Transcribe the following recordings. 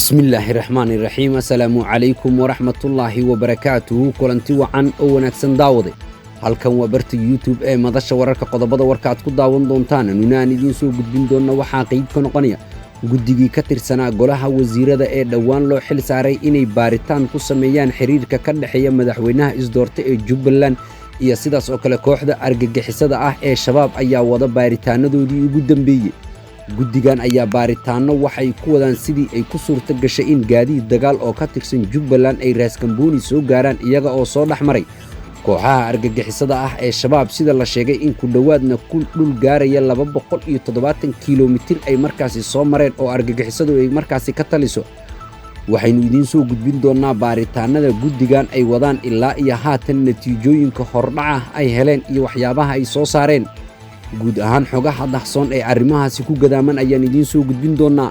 Bismillaahi raxmaani raxiim. Assalaamu calaykum waraxmatullaahi wabarakaatuhu. Kulanti wacan oo wanaagsan, daawade. Halkan waa barta YouTube ee Madasha Wararka. Qodobada warka aad ku daawan doontaan anuna aan idiin soo gudbin doonna waxaa qayb ka noqonaya guddigii ka tirsanaa golaha wasiirada ee dhowaan loo xil saaray inay baaritaan ku sameeyaan xiriirka ka dhexeeya madaxweynaha isdoorta ee Jubbaland iyo sidaas oo kale kooxda argagixisada ah ee Shabaab ayaa wada baaritaanadoodii ugu dambeeyey. Guddigan ayaa baaritaanno waxay ku wadaan sidii ay ku suurto gashay in gaadiid dagaal oo ka tirsan Jubbaland ay Raaskambooni soo gaaraan iyaga oo soo dhex maray kooxaha argagixisada ah ee Shabaab, sida la sheegay in ku dhowaadna ku dhul gaaraya 270 kilomitir ay markaasi soo mareen oo argagixisadu ay markaasi ka taliso. Waxaynu idiin soo gudbin doonnaa baaritaannada guddigan ay wadaan ilaa iyo haatan, natiijooyinka hordhaca ay heleen iyo waxyaabaha ay soo saareen. Guud ahaan xogaha dahsoon ee arrimahaasi ku gadaaman ayaan idiin soo gudbin doonnaa.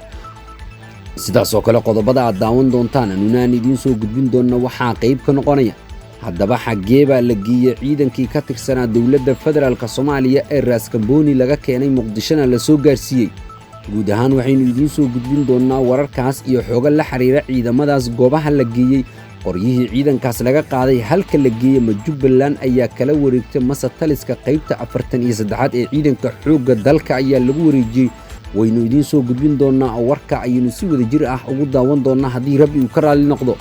Sidaas oo kale qodobada aad daawan doontaan anuna aan idiin soo gudbin doonna waxaa qayb ka noqonaya: haddaba xaggee baa la geeyey ciidankii ka tirsanaa dowladda federaalk Soomaaliya ee Raaskambooni laga keenay, Muqdishona la soo gaarsiiyey? Guud ahaan waxaynu idiin soo gudbin doonnaa wararkaas iyo xogo la xiriira ciidamadaas, goobaha la geeyey, qoryihii ciidankaas laga qaaday, halka la geeyey. Ma Jubbaland ayaa kala wareegtay mase taliska qaybta 43aad ee ciidanka xoogga dalka ayaa lagu wareejiyey? Waynu idiin soo gudbin doonnaa oo warka ayaynu si wada jir ah ugu daawan doonnaa haddii Rabbi uu ka raalli noqdo.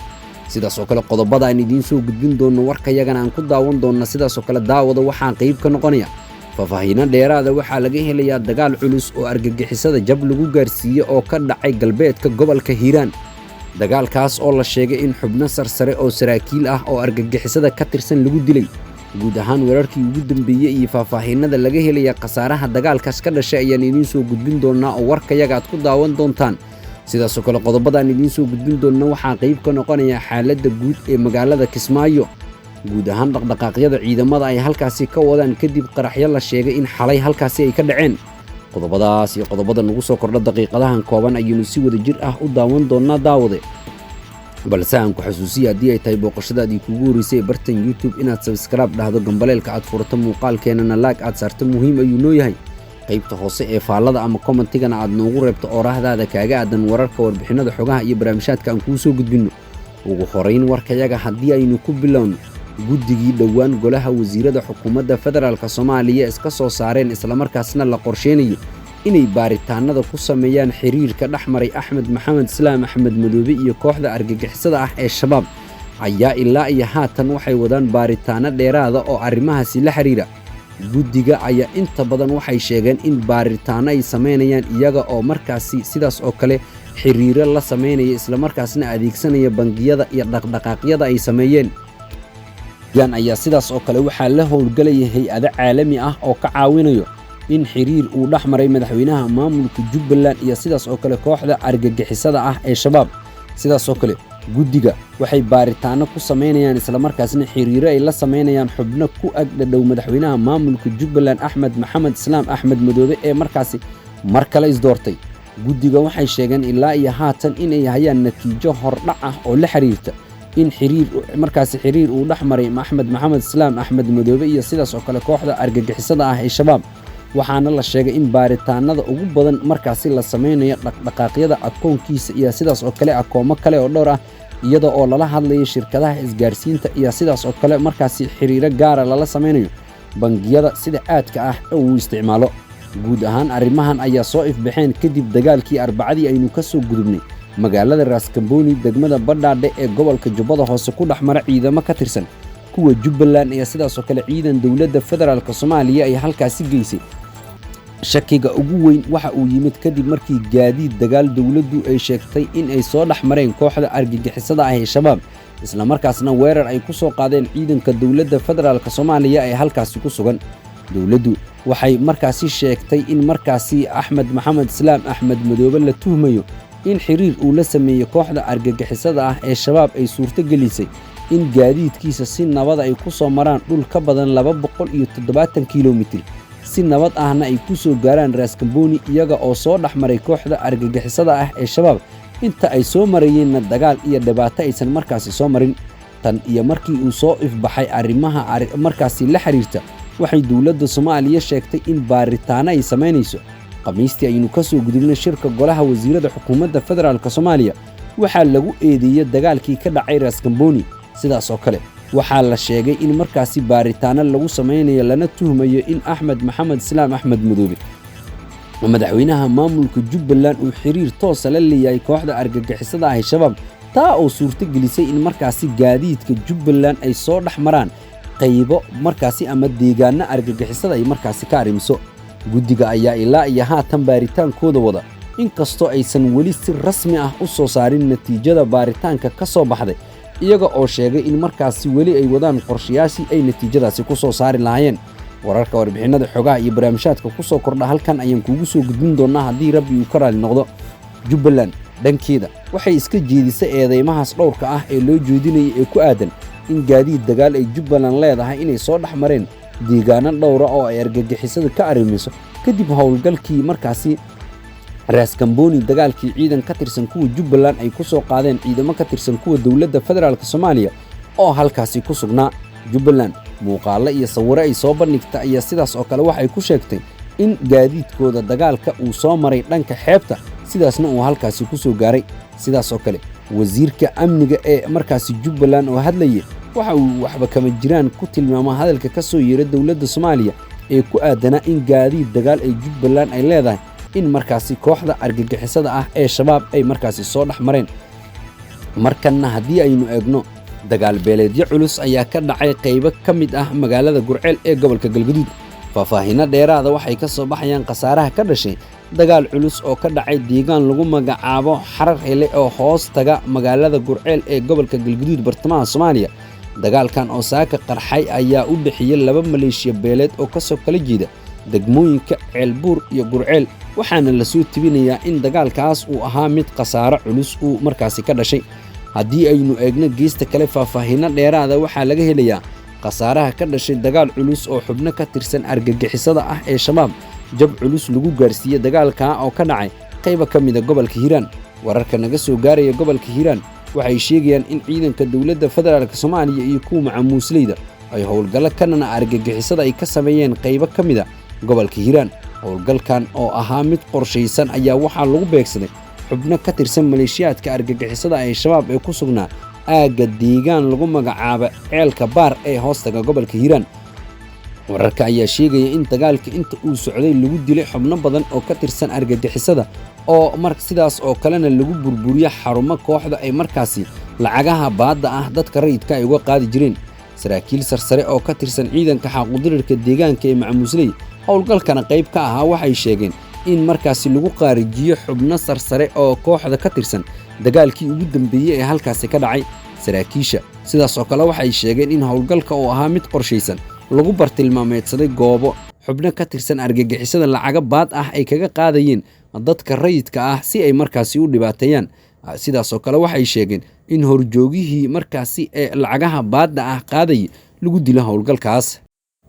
Sidaas oo kale qodobada aan idiin soo gudbin doonno warkayagana aan ku daawan doonna sidaas oo kale, daawada, waxaa qayb ka noqonaya faahfaahiino dheeraada waxaa laga helayaa dagaal culus oo argagixisada jab lagu gaarsiiyey oo ka dhacay galbeedka gobolka Hiiraan, dagaalkaas oo la sheegay in xubno sarsare oo saraakiil ah oo argagixisada ka tirsan lagu dilay. Guud ahaan wararkii ugu dambeeyey iyo faahfaahiinada laga helaya khasaaraha dagaalkaas ka dhashay ayaan idiin soo gudbin doonnaa oo warkayaga aad ku daawan doontaan. Sidaasoo kale qodobadaan idiin soo gudbin doonna waxaa qayb ka noqonaya xaaladda guud ee magaalada Kismaayo, guud ahaan dhaqdhaqaaqyada ciidamada ay halkaasi ka wadaan kadib qaraxyo la sheegay in xalay halkaasi ay ka dhaceen. Qodobadaas iyo qodobada nagu soo kordha daqiiqadahan kooban ayaynu si wada jir ah u daawan doonnaa, daawade. Balse aan ku xasuusiya, haddii ay tahay booqashadaadii kugu horreysay ee bartan YouTube, inaad subscribe dhahdo, gambaleelka aad furato, muuqaalkeenana like aad saarto, muhiim ayuu noo yahay. Qaybta hoose ee faallada ama commentigana aad noogu reebto oorahdaada kaaga aadan wararka, warbixinada, xogaha iyo barnaamijhaadka aan kuu soo gudbinno. Ugu horayn warkayaga haddii aynu ku bilowno, guddigii dhowaan golaha wasiirada xukuumadda federaalk Soomaaliya iska soo saareen islamarkaasna la qorsheynayo inay baaritaanada ku sameeyaan xiriirka dhex maray Axmed Maxamed Islaam Axmed Madoobe iyo kooxda argagixisada ah ee Shabaab ayaa ilaa iyo haatan waxay wadaan baaritaano dheeraada oo arrimahaasi la xiriira. Guddiga ayaa inta badan waxay sheegeen in baaritaano ay samaynayaan iyaga oo markaasi sidaas oo kale xiriiro la samaynaya islamarkaasna adeegsanaya bangiyada iyo dhaqdhaqaaqyada ay sameeyeen. Gan ayaa sidaas oo kale waxaa la howlgalaya hay-ado caalami ah oo ka caawinayo in xiriir uu dhex maray madaxweynaha maamulka Jubbaland iyo sidaas oo kale kooxda argagixisada ah ee Shabaab. Sidaas oo kale guddiga waxay baaritaano ku samaynayaan islamarkaasna xiriiro ay la samaynayaan xubno ku ag dhadhow madaxweynaha maamulka Jubbaland Axmed Maxamed Islaam Axmed Madoobe ee markaasi mar kale isdoortay. Guddiga waxay sheegeen ilaa iyo haatan inay hayaan natiijo hordhac ah oo la xiriirta in xiriir markaasi xiriir uu dhex maray Axmed Maxamed Islaam Axmed Madoobe iyo sidaas oo kale kooxda argagixisada ah ee Shabaab. Waxaana la sheegay in baaritaanada ugu badan markaasi la samaynayo dhaqdhaqaaqyada akoonkiisa iyo sidaas oo kale akoomo kale oo dhowr ah, iyada oo lala hadlayo shirkadaha isgaarsiinta iyo sidaas oo kale markaasi xiriiro gaara lala samaynayo bangiyada sida aadka ah uu isticmaalo. Guud ahaan arrimahan ayaa soo ifbaxeen kadib dagaalkii Arbacadii aynu ka soo gudubnay magaalada Raaskambooni, degmada Badhaadhe ee gobolka Jubbada Hoose ku dhex mara ciidamo ka tirsan kuwa Jubbaland iyo sidaas oo kale ciidan dowladda federaalk Soomaaliya ay halkaasi geysay. Shakiga ugu weyn waxa uu yimid kadib markii gaadiid dagaal dowladdu ay sheegtay in ay soo dhex mareen kooxda argagixisada ah ee Shabaab, islamarkaasna weerar ay ku soo qaadeen ciidanka dowladda federaalk Soomaaliya ee halkaasi ku sugan. Dowladdu waxay markaasi sheegtay in markaasi Axmed Maxamed Islaam Axmed Madoobe la tuhmayo in xiriir uu la sameeyey kooxda argagixisada ah ee Shabaab ay suurto gelisay in gaadiidkiisa si nabad ay ku soo maraan dhul ka badan 270 kilomitir, si nabad ahna ay ku soo gaaraan Raaskambooni iyaga oo soo dhex maray kooxda argagixisada ah ee Shabaab, inta ay soo marayeenna dagaal iyo dhibaato aysan markaasi soo marin. Tan iyo markii uu soo ifbaxay arrimaha markaasi la xiriirta, waxay dowladda Soomaaliya sheegtay in baaritaano ay samaynayso. Khamiistii aynu ka soo gudubnay shirka golaha wasiirada xukuumadda federaalk Soomaaliya Waxaa lagu eedeeyey dagaalkii ka dhacay Raaskambooni. Sidaas oo kale waxaa la sheegay in markaasi baaritaano lagu samaynayo lana tuhmayo in Axmed Maxamed Islaam Axmed Madoobe, madaxweynaha maamulka Jubbaland, uu xiriir toosa la leeyahay kooxda argagixisada ah Shabaab, taa oo suurto gelisay in markaasi gaadiidka Jubbaland ay soo dhex maraan qaybo markaasi ama deegaano argagixisada ay markaasi ka arrimiso. Guddiga ayaa ilaa iyo haatan baaritaankooda wada, inkastoo aysan weli si rasmi ah u soo saarin natiijada baaritaanka ka soo baxday, iyaga oo sheegay in markaasi weli ay wadaan qorshayaashii ay natiijadaasi ku soo saari lahaayeen. Wararka, warbixinada, xogaha iyo barnaamijyaadka ku soo kordha halkan ayaan kuugu soo gudbin doonaa haddii Rabbi uu ka raali noqdo. Jubbaland dhankeeda waxay iska jeedisay eedeymahaas dhowrka ah ee loo jeedinayay ee ku aadan in gaadiid dagaal ay Jubbaland leedahay inay soo dhex mareen deegaano dhowra oo ay argagixisada ka arrimayso kadib howlgalkii markaasi Raaskambooni, dagaalkii ciidan ka tirsan kuwa Jubbaland ay ku soo qaadeen ciidamo ka tirsan kuwa dowladda federaalk Soomaaliya oo halkaasi ku sugnaa. Jubbaland muuqaallo iyo sawiro ay soo bandhigta ayaa sidaas oo kale waxay ku sheegtay in gaadiidkooda dagaalka uu soo maray dhanka xeebta, sidaasna uu halkaasi ku soo gaaray. Sidaas oo kale wasiirka amniga ee markaasi Jubbaland oo hadlayay waxa uu waxba kama jiraan ku tilmaama hadalka ka soo yeera dowladda Soomaaliya ee ku aadanaa in gaadiid dagaal ay Jubbaland ay leedahay in markaasi kooxda argagixisada ah ee Shabaab ay markaasi soo dhex mareen. Markanna haddii aynu eegno, dagaal beeleedyo culus ayaa ka dhacay qaybo ka mid ah magaalada Gurceel ee gobolka Galgaduud. Faahfaahinno dheeraada waxay ka soo baxayaan khasaaraha ka dhashay dagaal culus oo ka dhacay deegaan lagu magacaabo Xarar Hele oo hoos taga magaalada Gurceel ee gobolka Galgaduud, bartamaha Soomaaliya. Dagaalkan oo saaka qarxay ayaa u dhexeeyey laba maleeshiya beeleed oo kasoo kala jeeda degmooyinka Ceelbuur iyo Gurceel, waxaana lasoo tebinayaa in dagaalkaas uu ahaa mid khasaaro culus uu markaasi ka dhashay. Haddii aynu eegno geesta kale, faahfaahinno dheeraada waxaa laga helayaa khasaaraha ka dhashay dagaal culus oo xubno ka tirsan argagixisada ah ee Shabaab jab culus lagu gaarsiiyey dagaalkaa oo ka dhacay qaybo ka mida gobolka Hiiraan. Wararka naga soo gaaraya gobolka Hiiraan waxay sheegayaan in ciidanka dowladda federaalk Soomaaliya iyo kuwa macamuusleyda ay howlgallo kanana argagixisada ay ka sameeyeen qaybo ka mida gobolka Hiiraan. Howlgalkan oo ahaa mid qorshaysan ayaa waxaa lagu beegsaday xubno ka tirsan maleeshiyaadka argagixisada ee Shabaab ee ku sugnaa aagga deegaan lagu magacaabo Ceelka Baar ee hoostaga gobolka Hiiraan. Wararka ayaa sheegaya in dagaalka inta uu socday lagu dilay xubno badan oo ka tirsan argagixisada, oo mar sidaas oo kalena lagu burburiyo xarumo kooxda ay markaasi lacagaha baadda ah dadka rayidka ay uga qaadi jireen. Saraakiil sarsare oo ka tirsan ciidanka xaquudirirka deegaanka ee macamuusley howlgalkana qayb ka ahaa waxay sheegeen in markaasi lagu qaarijiyo xubno sarsare oo kooxda ka tirsan dagaalkii ugu dambeeyey ee halkaasi ka dhacay. Saraakiisha sidaas oo kale waxay sheegeen in howlgalka uu ahaa mid qorshaysan lagu bartilmaameedsaday goobo xubno ka tirsan argagixisada lacaga baad ah ay kaga qaadayeen dadka rayidka ah si ay markaasi u dhibaateeyaan. Sidaas oo kale waxay sheegeen in horjoogihii markaasi ee lacagaha baadda ah qaadayay lagu dilo howlgalkaas.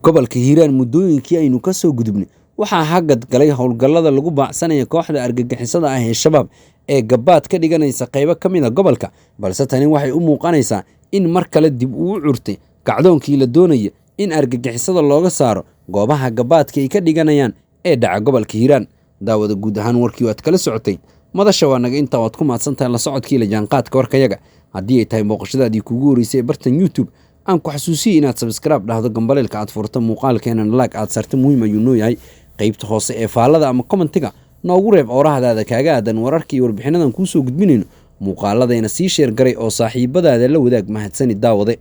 Gobolka Hiiraan muddooyinkii aynu ka soo gudubnay waxaa hagad galay howlgallada lagu baacsanaya kooxda argagixisada ah ee Shabaab ee gabaad ka dhiganaysa qaybo ka mid a gobolka, balse tani waxay u muuqanaysaa in mar kale dib uu curtay kacdoonkii la doonaya in argagixisada looga saaro goobaha gabaadka ay ka dhiganayaan ee dhaca gobolka Hiiraan. Daawada, guud ahaan warkii waad kala socotay madasha waa naga intaa. Waad ku mahadsantahay la socodkii la jaanqaadka warkayaga. Haddii ay tahay booqashadaadii kuugu horeysay ee bartan YouTube, aan ku xasuusiyey inaad sabskraib dhahdo, gambaleelka aad furto, muuqaalkeenana laag aad sarta, muhiim ayuu noo yahay. Qaybta hoose ee faallada ama commentiga noogu reeb oorahdaada kaaga aadan wararka iyo warbixinadan kuusoo gudbinayno, muuqaaladayna sii sheergaray oo saaxiibadaada la wadaag. Mahadsani daawade.